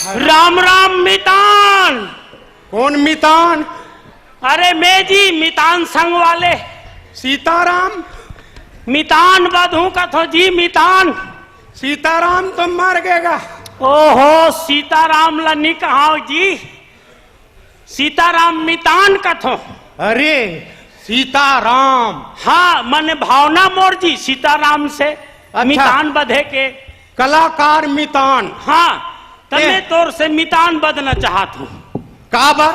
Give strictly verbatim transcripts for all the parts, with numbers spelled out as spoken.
राम राम मितान। कौन मितान? अरे मैं जी, मितान संग वाले। सीताराम? मितान बधू कथो जी, मितान। सीताराम तो मर गेगा। ओहो, सीताराम ला नी कहाव जी, सीताराम मितान कथो। अरे, सीताराम। हाँ, मने भावना मोर जी सीताराम से। अच्छा। मितान बधे के। कलाकार मितान। हाँ, त ए। मैं तोर से मितान बधना चाहत हूँ। काबर?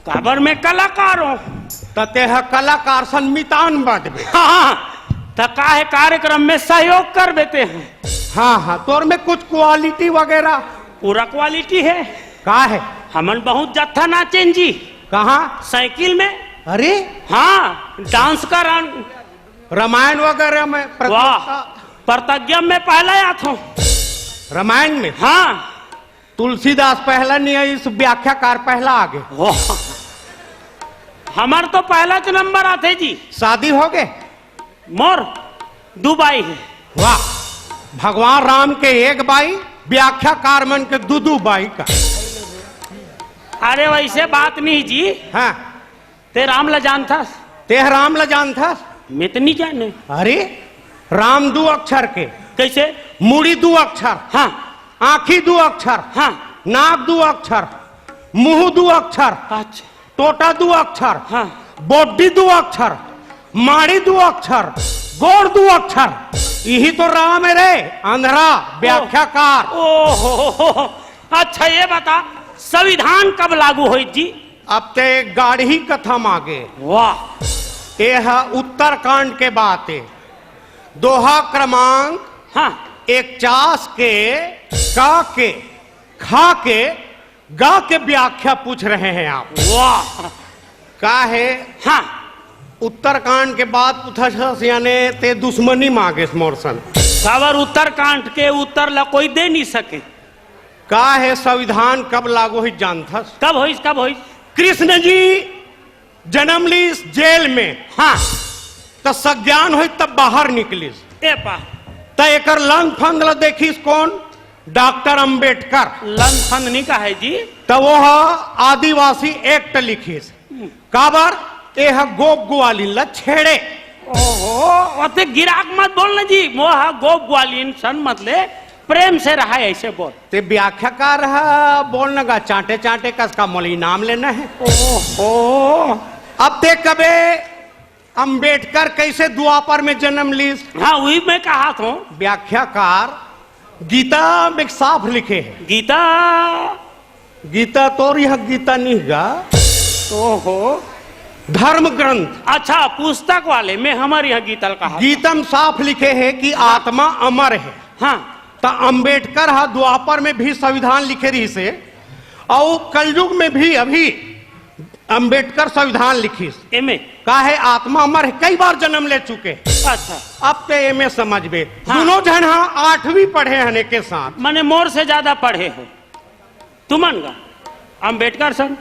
काबर मैं कलाकार हूँ। त तेह कलाकार सन मितान बधबे। हाँ, त काहे कार्यक्रम में सहयोग करबे तेह। हाँ, हाँ, तोर में कुछ क्वालिटी वगैरह? पूरा क्वालिटी है। का है? हमन बहुत जत्था नाचेन जी। कहाँ? साइकिल में। अरे? हाँ, डांस करन। रामायण वगैरह में वाह, प्रतियोगिता? प्रतिज्ञा में पहला आत हूँ। रामायण में? हाँ। तुलसीदास पहला नहीं आइस, व्याख्याकार पहला आगे। वाह, हमर तो पहला च नंबर आथे जी। शादी हो गे? मोर दू बाई है। वाह, भगवान राम के एक बाई, व्याख्याकार मन के दू दू बाई का। अरे वैसे बात नहीं जी। हाँ। ते राम ला जानथस? तेह राम ला जानथस? मैं तो नहीं जाने। अरे, राम दू अक्षर के। कैसे? मुड़ी दू अक्षर। हाँ। आँखी दू अक्षर। हाँ। नाक दू अक्षर। मुँह दू अक्षर। अच्छा। टोटा दू अक्षर। हाँ। बोड्डी दू अक्षर। माड़ी दू अक्षर। गोड़ दू अक्षर। यही तो राम है रे, अंधरा, व्याख्याकार। ओहो, अच्छा ये बता, संविधान कब लागू होई जी? अब ते गाढ़ी कथा मागे। वाह। ये है उत्तरकांड के बात है। दोहा क्रमांक हाँ। इकचास के क के, ख के, ग के व्याख्या पूछ रहे हैं आप। वाह। का है? हाँ। उत्तरकांड के बात पूछस याने ते दुश्मनी मांगेस मोर सन। काबर उत्तरकांड के उत्तर ला कोई दे नहीं सके। का है संविधान कब लागू होइस जानथस? कब होइस, कब होइस? कृष्ण जी जन्म लीस जेल में। हाँ। त सज्ञान होइस तब बाहर निकलिस। ए पा। त एकर लंग फंग ला देखिस कौन? डॉक्टर अंबेडकर। लंग फंग नहीं कहे जी। त वो ह आदिवासी एक्ट लिखिस। काबर? ए ह गोप ग्वालिन ला छेड़े। ओहो, ओते गिराक मत बोलना जी, वो ह गोप ग्वालिन सन मतलब प्रेम से रहा, ऐसे बोल। ते व्याख्याकार ह, बोलना गा, चांटे चांटे कस का मोला इनाम लेना है। ओहो। अब ते कबे अंबेडकर कैसे द्वापर में जन्म लीस? हाँ, वही मैं कहा था। व्याख्याकार गीता में साफ लिखे है। गीता? गीता तोर यहाँ गीता नहीं गा। ओहो। धर्म ग्रंथ। अच्छा, पुस्तक वाले में हमारे यहाँ गीता कहा था। गीता में साफ लिखे है कि आत्मा अमर है। हाँ। त अंबेडकर हा द्वापर में भी संविधान लिखे रहिस हे, अउ कलयुग में भी अभी अंबेडकर संविधान लिखिस। एमे? का है, आत्मा अमर है, कई बार जन्म ले चुके। अच्छा। अब ते एमे समझबे। हाँ। दोनों झन हा आठवीं पढ़े हन एके साथ। मने मोर से ज्यादा पढ़े हो। तुमन गा? अंबेडकर सन।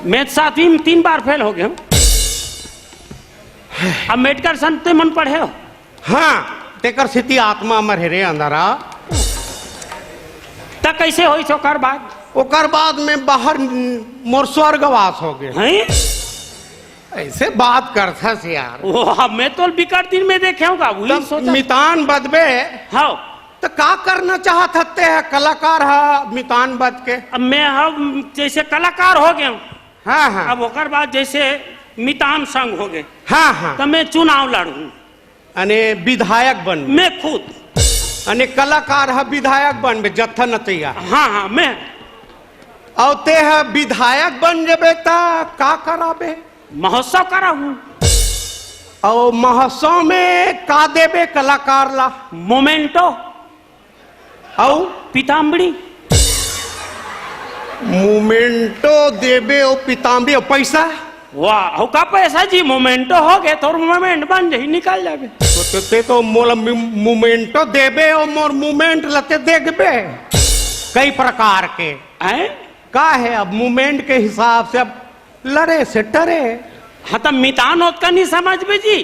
मैं सातवीं में तीन बार फेल हो गए हूँ। अंबेडकर सन ते मन पढ़े हो? हाँ, तेकर सेती आत्मा अमर हे रे अंधारा। त कैसे होइस ओकर बाद? ओकर बाद में बाहर मोर स्वर्गवास हो गए। हैं? ऐसे बात करथस यार। ओ, मैं तो बिकट दिन में देखे हूँ का, वही तब सोचा। मितान बदबे। हाँ। त का करना चाहत हत्ते है कलाकार हा मितान बद के? अब मैं हम जैसे कलाकार हो गए हूँ। हाँ, हाँ। अब ओकर बाद जैसे मितान संग हो गए। हाँ, हाँ। त मैं चुनाव लड़ूँ। अने विधायक बन। मैं खुद। अने कलाकार हा विधायक बनबे, जत्था नचैया। हाँ, हाँ, मैं। अउ ते हा विधायक बन जबे त का कराबे? महोत्सव कराहूँ। अउ महोत्सव में का देबे कलाकार ला? मोमेंटो। अउ? पीताम्बरी। मोमेंटो देबे अउ पीताम्बरी अउ पैसा? वाह, अउ का पैसा जी, मोमेंटो हो गए, तोर मोमेंट बन जाही, निकल जाबे। तो ते, ते तो मोला मु-, मोमेंटो देबे अउ मोर मोमेंट लते देखबे कई प्रकार के। हैं? का है अब मोमेंट के हिसाब से अब लड़े से टरे। हाँ, त मितान ओतका नहीं समझबे जी।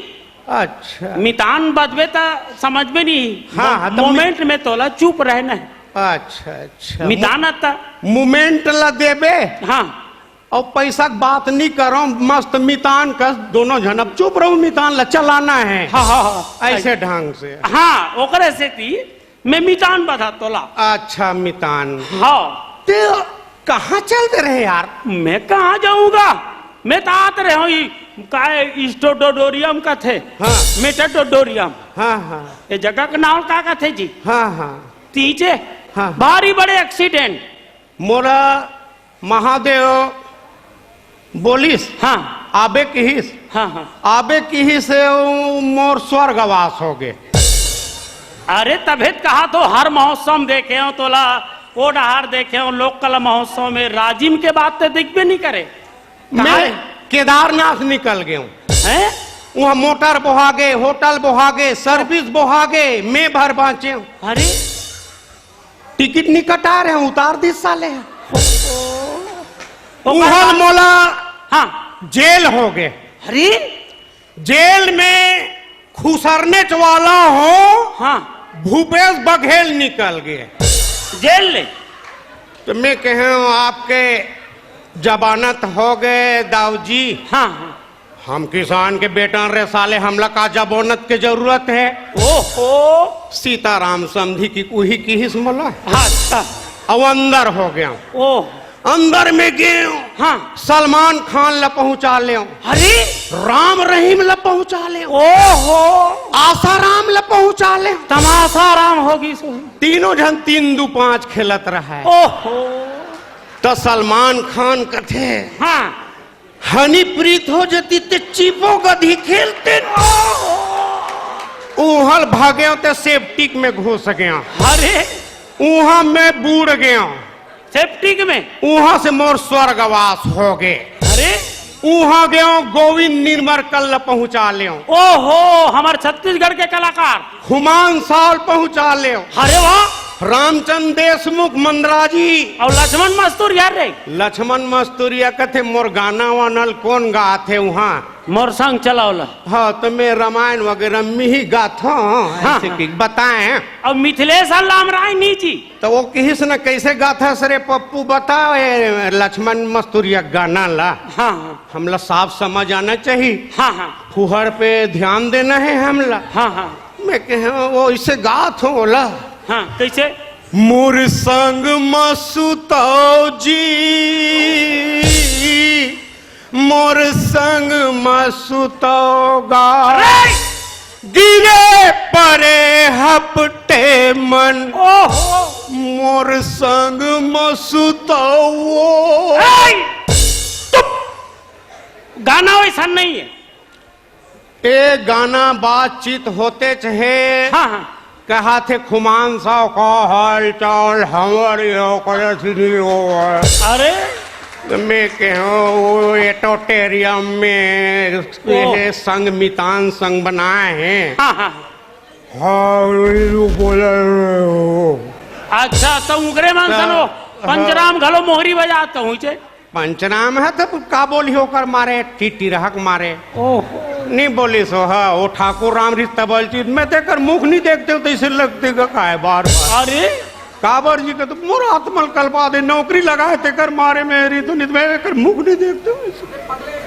अच्छा। मितान बदबे त समझबे नहीं। हाँ, मो-, हाँ, त मि- मोमेंट में तोला चुप रहना है। अच्छा, अच्छा। मितान आता। मूवमेंट ला देबे। हाँ। अउ पैसा के बात नहीं करो, मस्त मितान कस, दोनों झन अब चुप रहो, मितान ला चलाना है। हाँ, हाँ, हाँ। ऐसे ढंग से। हाँ, ओकरे सेती मैं मितान बधात तोला। अच्छा, मितान। हाँ। ते कहाँ चल दे रहे यार? मैं कहाँ जाऊंगा? मैं तो आत रहे हूँ, ई काय स्टोडोडोरियम कथे। हाँ। मेटाडोडोरियम। हाँ, हाँ। ये जगह का नाम का कथे जी? हाँ, हाँ। तीजे। हाँ। भारी बड़े एक्सीडेंट। मोला महादेव बोलिस, हाँ। आबे किहिस। हाँ, हाँ। आबे किहिस, उ मोर स्वर्गवास होगे। अरे, तभे त कहाथों, हर महोत्सव में देखे हों तोला, ओ डहार देखे हों, लोक कला महोत्सव में, राजिम के बाद ते दिखबे नहीं करे। मैं कहाँ? केदारनाथ निकल गेंव। हैं? उहाँ मोटर बोहागे, होटल बोहागे, सर्विस बोहागे, मैं भर बाँचेंव। अरे, टिकट नहीं कटा रहे, उतार दिस साले। ओ, ओ, उहाँ ओकर मोला हाँ। जेल होगे। अरे? जेल में खुसरनेच वाला हों, हाँ। भूपेश बघेल निकल गे। जेल ले? तो मैं कहेंव, आपके जमानत होगे दाऊ जी। हाँ, हाँ। हम किसान के बेटा रे साले, हमला का जमानत के जरूरत हे? ओहो। सीताराम समधी कि उही किहिस मोला। अच्छा। अउ अंदर हो गेंव। ओह। अंदर में गेंव। हाँ। सलमान खान ला पहुंचा लेंव। अरे। राम रहीम ला पहुंचा लेंव। ओहो। आसाराम ला पहुंचा लेंव। तमासाराम होगिस। तीनों झन तीन दू पाँच खेलत रहय। ओहो। त सलमान खान कथे, हाँ। हनी प्रीत हो जतिस ते चीपो गधी खेलतेन। उहाँ ल भगेंव ते सेप्टिक में घुस गेंव। अरे। उहाँ मैं बूड़ गेंव। सेप्टिक में? उहाँ से मोर स्वर्गवास होगे। अरे। उहाँ गेंव, गोविंद निर्मलकर ल पहुँचा लेंव। ओहो, हमर छत्तीसगढ़ के कलाकार। हुमान साव ल पहुँचा लेंव। अरे वाह। रामचंद देशमुख मंदराजी। अउ लक्ष्मण मस्तुरिया रे? लक्ष्मण मस्तुरिया कथे, मोर गाना वाना ल कोन गाथे उहाँ? मोर संग चलावला। हाँ, त मैं रामायण वगैरह में ही गाथों, हाँ, ऐसे हाँ। कि बताएं। अउ मिथिलेश लामरायनी जी? त वो किहिस न, कैसे गाथस रे पप्पू, बता ए लक्ष्मण मस्तुरिया गाना ला। हाँ, हाँ। हमला साफ समझ आना चाहिए। हाँ, हाँ। फुहड़ पे ध्यान देना हे हमला। हाँ, हाँ। मैं कहेंव, वो इसे गाथों ओला। हाँ, कैसे? मोर संग म सुतव जी, मोर संग म सुतव गा। अरे! गिरे परे हपटे मन, ओहो! मोर संग म सुतव वो। ए! चुप! गाना वैसा नहीं है। ए गाना बातचीत होतेच हे। हाँ, हाँ। कहाथे खुमान साव, का हाल चाल, हमर यो करे सिनी हो। अरे? त मैं कहेंव, वो एटोटेरियम में ओह। ये संग मितान संग बनाए हे। हाँ, हाँ। हाँ, वो बोला रहे हो। अच्छा, त उगरे मन त-, सनो, हाँ। पंचराम घलो मोहरी बजात होही चे। पंचराम हे त का बोलही ओकर मारे, टिटिरहा के मारे। ओहो। नहीं बोलिस हो, हाँ, वो ठाकुर राम रिश्ता बोलती, मैं तेकर मुख नहीं देखतेंव, तैसे लगथे गा काय बार बार। अरे? काबर जी के तो मोर आत्मा ल कलपा दे, नौकरी लगाए तेकर मारे में रहिथों, नहीं त मैं एकर मुख नहीं देखतेंव।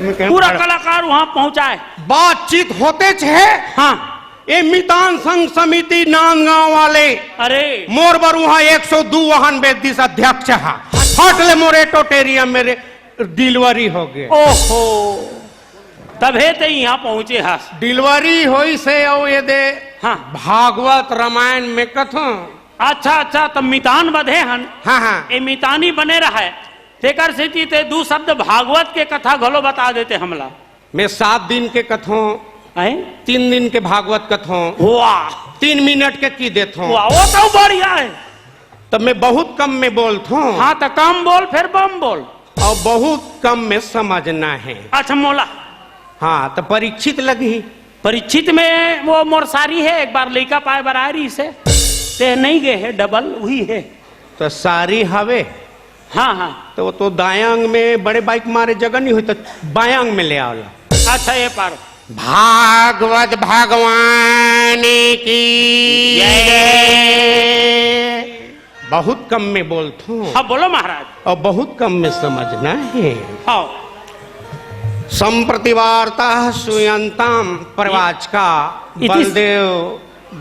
मैं कहेंव पूरा बड़ा कलाकार उहाँ पहुँचाए। बातचीत होतेच हे। हाँ। ए मितान संघ समिति नांदगांव वाले अरे। मोर बर उहाँ एक सौ दू वाहन बेच दिस अध्यक्ष हा। फट ले मोर एटोटेरियम में रे डिलीवरी होगे। ओहो, तभे ते इहाँ पहुँचे हस। डिलीवरी होइस हे अउ ये दे हाँ। भागवत रामायण में कथों। अच्छा, अच्छा, त मितान बधे हन। हाँ, हाँ। ए मितानी बने रहय, तेकर सेती ते दू शब्द भागवत के कथा घलो बता देते हमला। मैं सात दिन के कथों, हैं? तीन दिन के भागवत कथों, वाह। तीन मिनट के की देथों। वाह, वो तो बढ़िया हे। तब मैं बहुत कम में बोलथों। हाँ, त कम बोल, फेर बम बोल। अउ बहुत कम में समझना हे। अच्छा, मोला। हाँ, त परीक्षित लगही। परीक्षित में वो मोर सारी हे, एक बार लइका पाए बर आए रहिस हे, ते नहीं गे हे, डबल उही हे। त सारी हवे? हाँ, हाँ। त वो तो दायां अंग में बड़े बाइक मारे जगह नहीं होही, त बायां अंग में ले आवला। अच्छा, ये पार। भागवत भगवान की जय। जय। बहुत कम में बोलथों। हाँ, बोलो महाराज। और बहुत कम में समझना है। हाँ। सम्प्रति वार्ता श्रूयन्ताम प्रवाचका इति बलदेव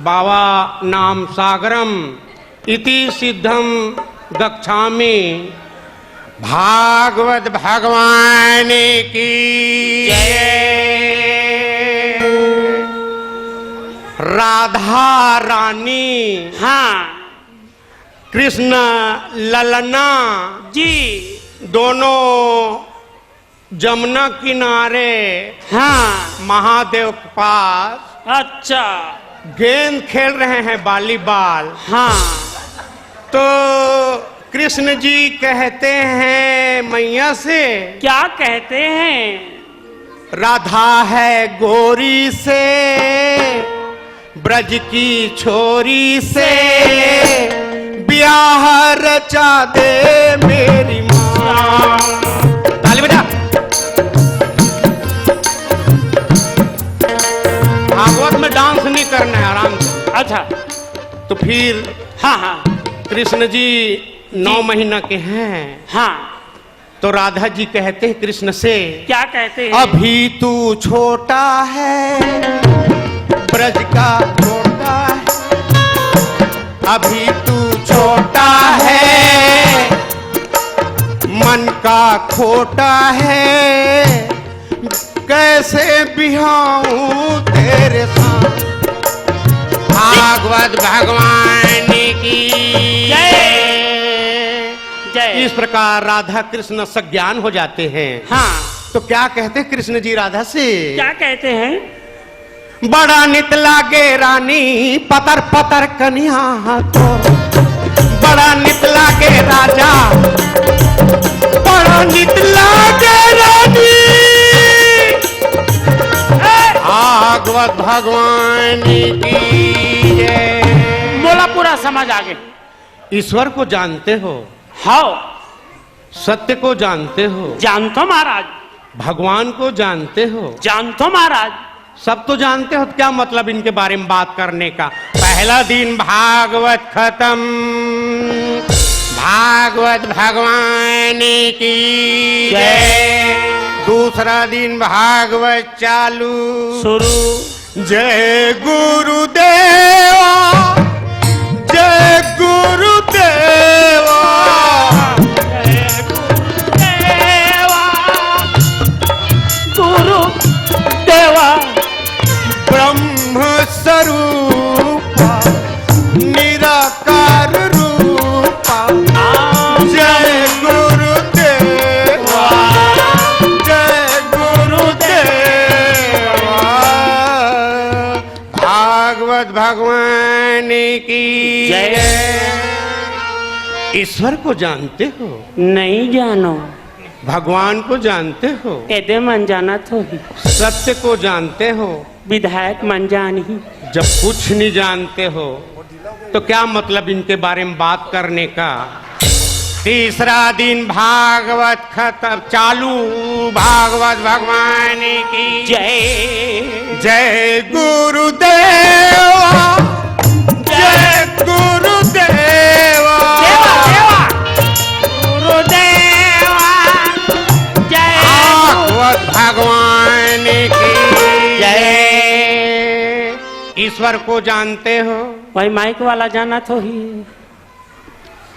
बाबा नाम सागरम इति सिद्धम गच्छामि। भागवत भगवान की जय। राधा रानी, हाँ। कृष्ण ललना जी। दोनों जमुना किनारे, हाँ। महादेव के पास अच्छा। गेंद खेल रहे हैं, वॉलीबॉल। हाँ। तो कृष्ण जी कहते हैं मैया से, क्या कहते हैं? राधा है गोरी से, ब्रज की छोरी से, ब्याह रचा दे मेरी माँ। ताली बजा। भागवत में डांस नहीं करना है, आराम से। अच्छा। तो फिर हाँ, हाँ। कृष्ण जी नौ जी। महीना के हैं। हाँ। तो राधा जी कहते हैं कृष्ण से, क्या कहते हैं? अभी तू छोटा है, ब्रज का छोटा है, अभी तू छोटा है, मन का खोटा है, कैसे बिहाऊं तेरे साथ। भागवत भगवान की जय। जय। इस प्रकार राधा कृष्ण सज्ञान हो जाते हैं। हाँ। तो क्या कहते कृष्ण जी राधा से? क्या कहते हैं? बड़ा नित लागे रानी पतर पतर कनिया तो, बड़ा नित लागे राजा, बड़ा नित लागे रानी। भागवत भगवान की जय। मोला पूरा समझ आ गए। ईश्वर को जानते हो? हाँ। सत्य को जानते हो? जानतो महाराज। भगवान को जानते हो? जानतो महाराज। सब तो जानते हो, तो क्या मतलब इनके बारे में बात करने का? पहला दिन भागवत खत्म। भागवत भगवान की जय। जय। दूसरा दिन भागवत चालू। शुरू। जय गुरुदेवा, जय गुरुदेवा। जय गुरुदेवा, गुरुदेवा। ब्रह्म स्वरूपा निराकार रूपा। जय गुरुदेवा, जय गुरुदेवा। भागवत भगवान की जय। ईश्वर को जानते हो? नहीं जानो। भगवान को जानते हो? एदे मन जानत होही। सत्य को जानते हो? विधायक मन जानही। जब कुछ नहीं जानते हो, तो क्या मतलब इनके बारे में बात करने का? तीसरा दिन भागवत खत्म, चालू। भागवत भगवान की जय। जय गुरुदेवा, जय गुरुदेवा। देवा, देवा। गुरुदेवा, जय भागवत भगवान की जय। ईश्वर को जानते हो? भाई, माइक वाला जानत होही।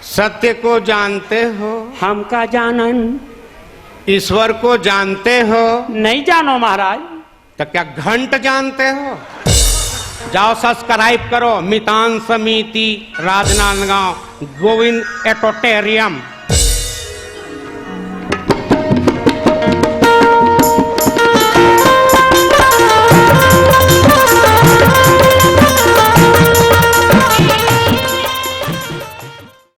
सत्य को जानते हो? हम का जानन? ईश्वर को जानते हो? नहीं जानो महाराज। तो क्या घंट जानते हो? जाओ subscribe करो मितान समिति राजनांदगांव, गोविंद एटोटेरियम।